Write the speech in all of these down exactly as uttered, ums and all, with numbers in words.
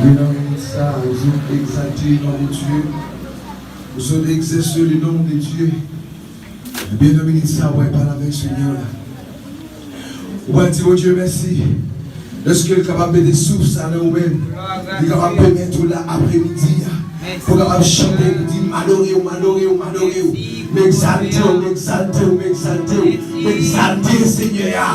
Wi, nan minit sa, nou sot egzalte non de Dye. Nou sot egzalte le nom de Dieu. Ebyen, nan minit sa, w pral pale avèk Senyè la. Ou pral di Bondye mèsi. Dèske l kapab mete souf sa nan ou menm. Li kapab pèmèt ou la apremidi a. Pou w kapab chante, pou di, m adore w, m adore w, m adore w. M egzalte w, m egzalte w, m egzalte w. M egzalte Senyè a.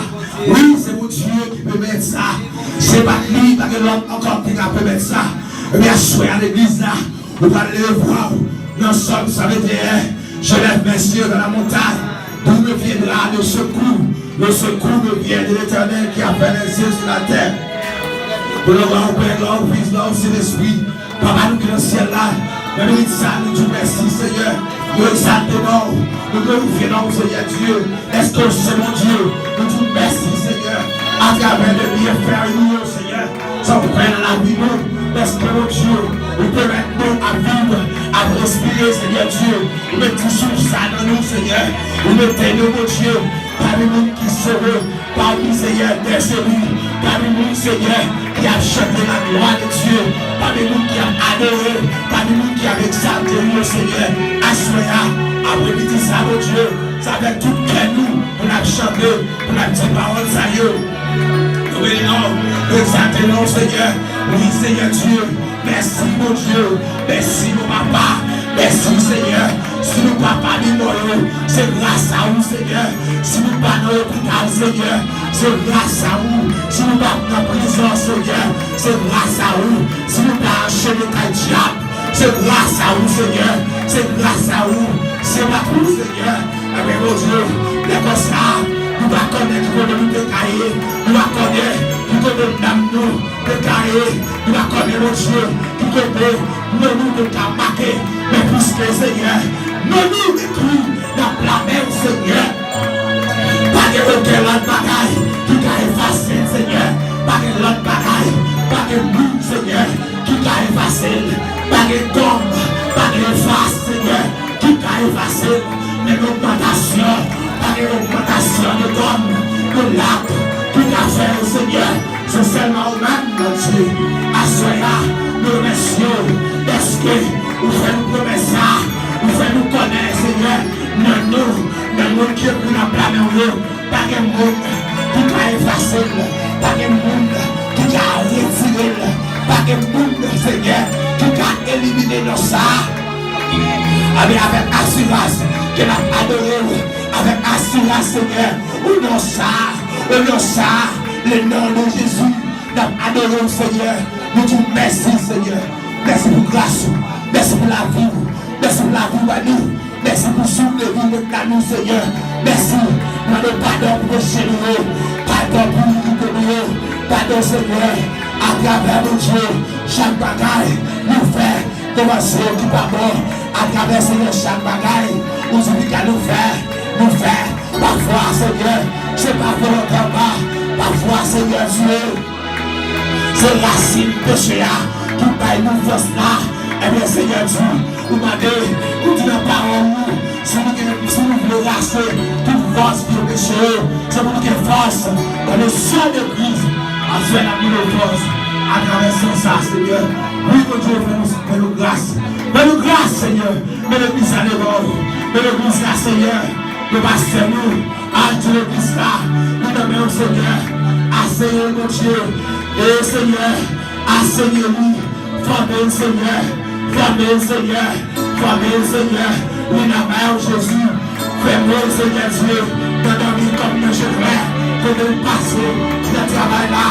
Wi, se Bondye ki pèmèt sa. Se pa t li, pa gen lòt ankò ki ka pèmèt sa. Ebyen, aswè a, legliz la, ou pral leve vwa w nan Sòm san venteyen. Je lève mes yeux dans la montagne, d'où me viendra le secours. Le secours me vient de l'Éternel qui a fait les cieux et la terre. Glwa ou Pè, glwa ou Fis, glwa ou Sentespri. Papa nou ki nan syèl la, nan minit sa, nou di w mèsi, Senyè. Nou egzalte non w, nou glorifye non w, Senyè Dye. Dèske w se Bondye, nou di w mèsi, Senyè, atravè de byenfè ou yo, Senyè. Sa w fè nan lavi nou, dèske Bondye, ou pèmèt nou ap viv, ap respire, Senyè Dye. Ou met ti souf sa nan nou, Senyè. Ou mete nou, Bondye, pami moun ki sove, pami, Senyè, entèsedi, pami moun, Senyè, ki ap chante la gloire de Dieu, pami moun ki ap adore, pami moun ki ap egzalte ou, Senyè. Aswè a, apremidi sa, Bondye, se avèk tout kè nou pou n ap chante, pou n ap di pawòl sa yo. Nou beni non w, nou egzalte non w, Senyè. Wi, Senyè Dye, mèsi, Bondye. Mèsi, bon Papa. Mèsi, Senyè. Si nou pa pami mò yo, se gras a ou, Senyè. Si nou pa nan lopital, Senyè, se gras a ou. Si nou pa nan prizon, Senyè, se gras a ou. Si nou pa anchene kay dyab, se gras a ou, Senyè. Se gras a ou. Se pa pou ou, Senyè. Ebyen, Bondye, lè konsa, nou pa konnen ki kote nou te ka ye, nou pa konnen ki kote nanm nou te ka ye, nou pa konnen, Bondye, ki kote non nou te ka make. Men piske, Senyè, non nou ekri nan pla men w, Senyè. Pa gen okenn lòt bagay ki ka efase l, Senyè. Pa gen lòt bagay, pa gen moun, Senyè, ki ka efase l. Pa gen tonm, pa gen efas, Senyè, ki ka efase l. Men ogmantasyon, pa gen ogmantasyon de tonm, de lak, ki ka Sè yo, Senyè, se sèlman ou menm, Bondye. Aswè a, nou remèsye w dèske ou fè nou pwomès sa, ou fè nou konnen, Senyè, nan nou, nan moun ki ekri nan pla men w yo, pa gen moun ki ka efase l, pa gen moun ki ka retire l, pa gen moun, Senyè, ki ka elimine non sa a. Anben, avèk asirans ke n ap adore w, avèk asirans, Senyè, o non sa a, o non sa a, le non de Jezi, n ap adore w, Senyè. Nou di w mèsi, Senyè. Mèsi pou gras ou, mèsi pou lavi w, mèsi pou lavi w ba nou. Mèsi pou souf de vi ou mete nan nou, Senyè. Mèsi. Mande padon pou peche nou yo. Padon pou inite nou yo. Padon, Senyè. Atravè, Bondye, chak bagay nou fè, kòmanse yo ki pa bon. Atravè, Senyè, chak bagay ou di piga nou fè, nou fè. Pafwa, Senyè, se pa volonte pa. Pafwa, Senyè Dye, se rasin peche a ki bay nou fòs la. Ebyen, Senyè Dye, ou mande, ou di nan pawòl ou, si nou gen, si nou vle rase tout fòs vye peche yo, se pou nou gen fòs nan le san de Kris. Aswè n ap mande fòs atravè san sa, Senyè. Wi, Bondye, fè nou, fè nou gras. Fè nou gras, Senyè. Men legliz la devan w. Men legliz la, Senyè. Men pastè nou, al di legliz la, nou nan men w, Senyè. Asenye l, Bondye. E, Senyè, asenye li. Fòme l, Senyè. Fòme l, Senyè. Fòme l, Senyè. Li nan men w, Jezi. Fè mwen, Senyè Dye, nan dòmi kòm nan je klè, kote l pase nan travay la,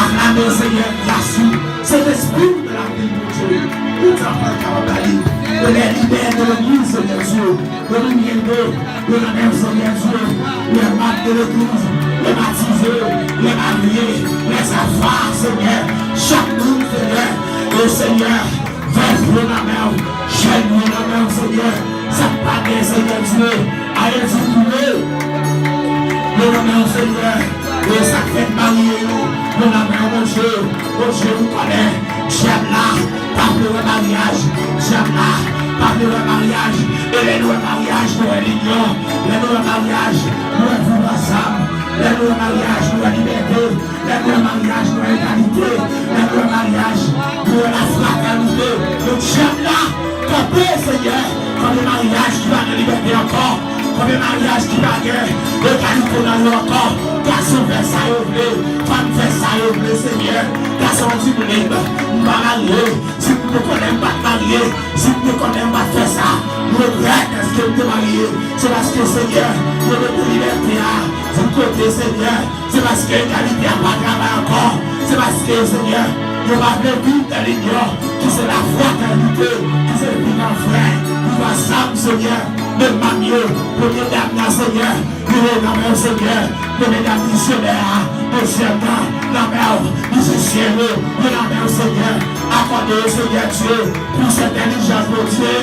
aklame, Senyè, gras ou. Sentespri ou nan lavi l, Bondye, ou tanp la kapab ba li. Yo lè lidè de legliz, Senyè Dye, yo limyè de, yo nan men w, Senyè Dye, lè manm de legliz, lè batize, lè marye, lè zafa, Senyè, chak moun, Senyè, e Senyè, vèv yo nan men w, jèn yo nan men w, Senyè. Sa k pa gen, Senyè Dye, a yo di pou yo. Yo nan men w, Senyè. E sa k fèk marye yo, yo nan men w, Bondye. Bondye, ou konnen, dyab la pa vle wè maryaj. Dyab la pa vle wè maryaj. E lè nou wè maryaj, nou wè linyon. Lè nou wè maryaj, nou wè viv ansanm. Lè nou wè maryaj, nou wè libète. Lè nou wè maryaj, nou wè egalite. Lè nou wè maryaj, nou wè lafratènite. Donk, dyab la kanpe, Senyè, kanpe maryaj ki pa gen libète ankò, kanpe maryaj ki pa gen egalite nan yo ankò. Gason fè sa yo vle, fanm fè sa yo vle, Senyè. Gason di m lib, m pa marye. Si m te konnen m pa t marye, si m te konnen m pa t fè sa, m regrèt dèske m te marye. Se paske, Senyè, yo mete libète a sou kote, Senyè. Se paske egalite a pa travay ankò. Se paske, Senyè, yo pa vle viv nan linyon, ki se lafratènite, ki se viv an frè, viv ansanm, Senyè. Men manm yo, premye dam nan, Senyè, yo nan men w, Senyè. Premye dam misyonè a, dezyèm nan, nan men w, mizisyen yo, yo nan men w, Senyè. Akòde yo, Senyè Dye, plis entèlijans, Bondye.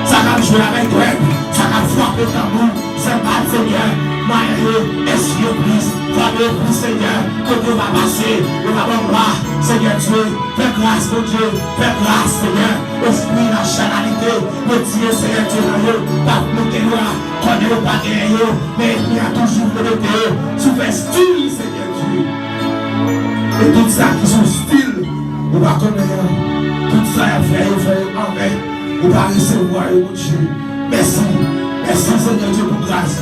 Sa k ap jwe avèk dwèt, sa k ap frape tanbou, senbal, Senyè, mwayen yo, enstwi yo plis, fòme yo plis, Senyè, kote yo va pase, yo va ba w glwa, Senyè Dye, fè gras, Bondye, fè gras, Senyè, espri nan chanalite, yo di yo, Senyè Dye, nan yo, pa moute yo a, konnen yo pa genyen yo, men espri a toujou vle mete yo sou fè stil, Senyè Dye. E tout sa ki sou stil, ou pa konnen an, tout sa y ap fè yo, fè yo anvè. Ou pa resevwa yo, Bondye. Mèsi. Mèsi, Senyè Dye, pou gras.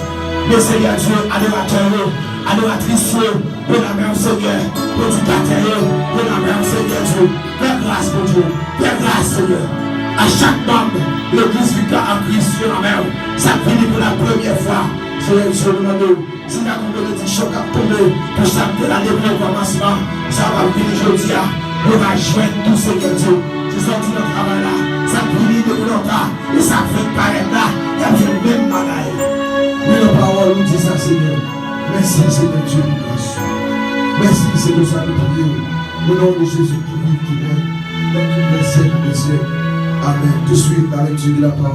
Men, Senyè Dye, adoratè yo, adoratris yo, yo nan men w, Senyè. Predikatè yo, yo nan men w, Senyè Dye. Fè gras, Bondye. Fè gras, Senyè. A chak manm legliz Viktwa an Kris, yo nan men w. Sa k vini pou la premyè fwa, Senyè Dye, nou mande w. Si ta gon benediksyon k ap tonbe pou sa k te la depi okòmansman, sa w ap vini jodi a, yo va jwenn tou, Senyè Dye. Se sa w di nan travay la, sa k vini depi lontan, e sa k fèk parèt la, y ap jwenn menm bagay. Wi, nan pawòl ou di sa, Senyè. Mèsi, Senyè Dye, pou gras ou. Mèsi, se konsa nou priye w. O non de Jezi ki viv, ki règne dans tous les siècles des siècles. Amèn. Touswit, la lecture de la parole.